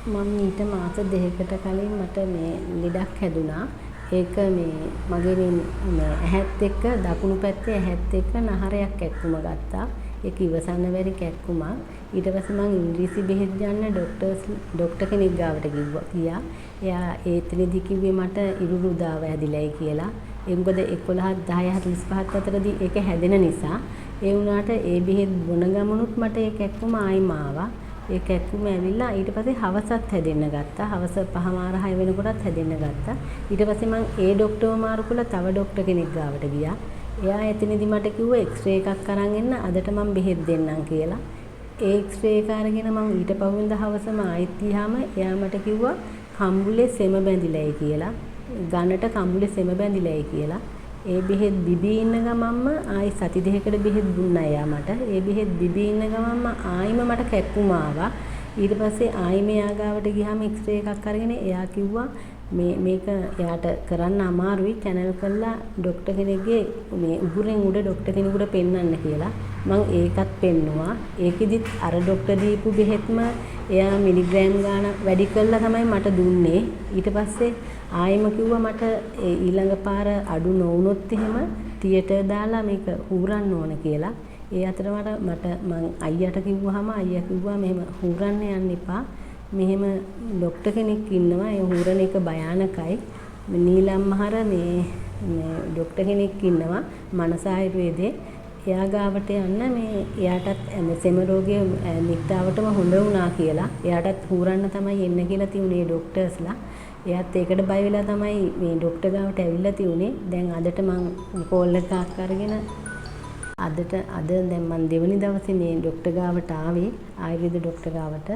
මම මීට මාස දෙකකට කලින් මට මේ ලෙඩක් හැදුනා. ඒක මේ මගේ මේ ඇහත් එක්ක දකුණු පැත්තේ ඇහත් එක්ක නහරයක් කැක්කුම ගත්තා. ඒක ඉවසන්න බැරි කැක්කුමක්. ඊට පස්සේ මං ඉංග්‍රීසි බෙහෙත් ගන්න ඩොක්ටර් කෙනෙක් ගාවට ගියා. එයා එතනදි කිව්වේ මට ඉරුරුදාව හැදිලායි කියලා. ඒ මොකද 11 10 45 අතරදී ඒක හැදෙන නිසා. ඒ වුණාට ඒ බෙහෙත් බොන ගමනුත් මට ඒ කැක්කුම ආයිම ආවා. ඒ කැක්කුම ඇවිල්ලා ඊට පස්සේ හවසත් හැදෙන්න ගත්තා. හවස 5:30 6 වෙනකොටත් හැදෙන්න ගත්තා. ඊට පස්සේ මං ඒ ඩොක්ටර්ව මාරු කරලා තව ඩොක්ටර් කෙනෙක් ගාවට ගියා. එයා එතනදි මට කිව්වා එක්ස්රේ එකක් අරන් එන්න, අදට මං බෙහෙත් දෙන්නම් කියලා. ඒ එක්ස්රේ එක අරගෙන මං ඊට පහුවෙනිදා හවසම ආයෙත් ගියාම එයා මට කිව්වා කම්බුලේ සෙම බැඳිලායි කියලා. ගනට කම්බුලේ සෙම බැඳිලායි කියලා. ඒ බෙහෙත් බිබී ඉන්න ගමන්ම ආයි සති දෙකකට බෙහෙත් දුන්නා එයා මට. ඒ බෙහෙත් බිබී ඉන්න ගමන්ම ආයිම මට කැක්කුම ආවා. ඊට පස්සේ ආයිම එයා ගාවට ගියාම එක්ස්රේ එකක් අරගෙන එයා කිව්වා මේක එයාට කරන්න අමාරුයි, චැනල් කරලා ඩොක්ටර් කෙනෙක්ගේ මේ උගුරෙන් උඩ ඩොක්ටර් කෙනෙකුට පෙන්වන්න කියලා. මං ඒකත් පෙන්නුවා. ඒකෙදිත් අර ඩොක්ටර් දීපු බෙහෙත්ම එයා මිලිග්‍රෑම් ගාන වැඩි කරලා තමයි මට දුන්නේ. ඊට පස්සේ ආයෙම කිව්වා මට ඊළඟ පාර අඩු නොවුනොත් එහෙම තියටර් දාලා මේක හූරන්න ඕන කියලා. ඒ අතර මට මං අයියාට කිව්වහම අයියා කිව්වා මෙහෙම හූරන්න යන්න එපා. මෙහෙම ඩොක්ටර් කෙනෙක් ඉන්නවා, ඒ හූරන එක භයානකයි. නීලම් මහර මේ ඩොක්ටර් කෙනෙක් ඉන්නවා මනස ආයුර්වේදයේ. එයා ගාවට යන්න, මේ එයාටත් සෙම රෝගය නිට්ටාවටම හොඳ වුණා කියලා. එයාටත් හූරන්න තමයි එන්න කියලා තියුනේ ඩොක්ටර්ස්ලා. එයාත් ඒකට බය වෙලා තමයි මේ ඩොක්ටර් ගාවට ඇවිල්ලා තියුනේ. දැන් අදට මං කෝල් එකක් අරගෙන අදට අද දැන් මං දෙවෙනි දවසේ මේ ඩොක්ටර් ගාවට ආවේ, ආයුර්වේද ඩොක්ටර් ගාවට.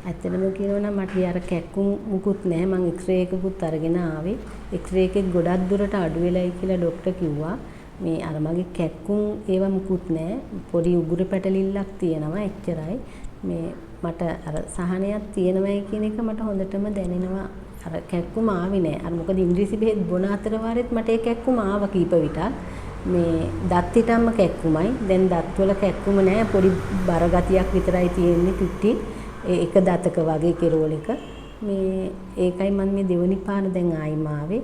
ඇත්තටම කියනවා නම් මට අර කැක්කුම් මුකුත් නෑ. මං එක්ස්රේ එකකුත් අරගෙන ආවේ. එක්ස්රේ එකේ ගොඩක් දුරට අඩු වෙලයි කියලා ඩොක්ටර් කිව්වා. මේ අර මගේ කැක්කුම් ඒවා මුකුත් නෑ. පොඩි උගුර පැටලිල්ලක් තියෙනවා, එච්චරයි. මේ මට අර සහනයක් තියෙනවයි කියන එක මට හොඳටම දැනෙනවා. අර කැක්කුම ආවේ නෑ. අර මොකද ඉංග්‍රීසි බෙහෙත් බොන අතර වාරෙත් මට ඒ කැක්කුම ආවා කීප විටක්. මේ දත් හිටම්ම කැක්කුමයි. දැන් දත්වල කැක්කුම නෑ. පොඩි බර ගතියක් විතරයි තියෙන්නේ චුට්ටි. ඒ එක දතක වගේ කෙරෝල එක. මේ ඒකයි මම මේ දෙවෙනි පාර දැන් ආයිම ආවේ.